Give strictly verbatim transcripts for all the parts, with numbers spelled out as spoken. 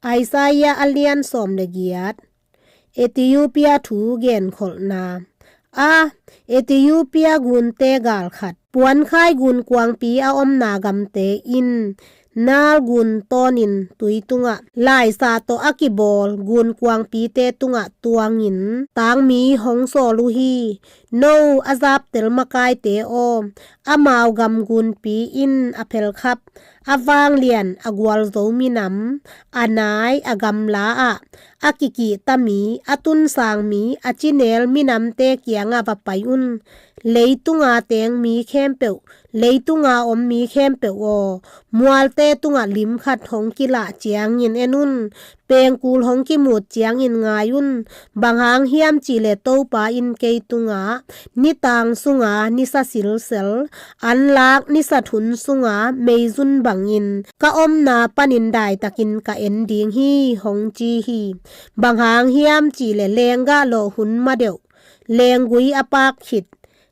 Isaiah a lian sawm le giat. Ethiopia thu genkholhna. A, Ethiopia gunte gal khat. Puankhai gunkuangpi a omna gamte in Nile gun tawnin tui tungah laisa tawh a kibawl gunkuangpite tungah tuangin tangmi hong sawl uh hi. No a zaptel makaite aw, amau gam gunpi in a phelkhap, a vanglian a gualzo minam, a nai a gamla ah a kikihta mi, a tunsang mi, a cinel minamte kiangah va pai un. Leitunga teng mi khempeuh, leitunga om mi khempeuh aw, mualte tungah lim khat hong kilah ciangin en un. Pengkul hong kimut ciangin ngai un. Bang hang hiam cihleh Topa in kei tungah nitang sunga nisa silsel, anlak nisa thun sunga meizun bangin ka omna panin daitakin ka en ding hi, hong ci hi. Bang hang hiam cihleh lenggah lawh hun madeuh, lenggui a pak khit,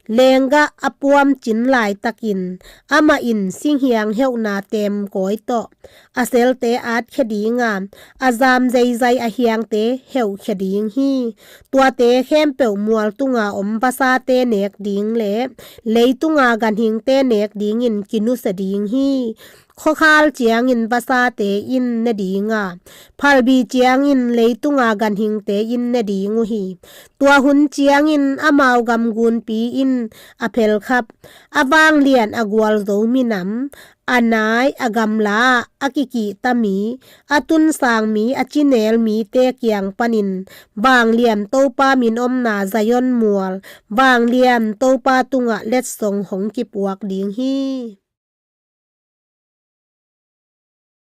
lenggah a puam cin laitakin amah in singhiang heuhna teemkawi tawh a selte atkhia ding a, a zam zeizai a hiangte heuhkhia ding hi. Tuate khempeuh mual tunga om vasate nek ding le leitunga ganhingte nek dingin kinusia ding hi. Khuakhal ciangin vasate in ne ding a, phalbi ciangin leitunga ganhingte in ne ding uh hi. Tua hun ciangin amau gam gunpi in a phelkhap, a vanglian a gualzo minam, a nai a gamla ah a kikihta mi, a tunsang mi, a cinel mite kiang panin vanglian Topa min omna Zion mual, vanglian Topa tungah letsong hong kipuak ding hi.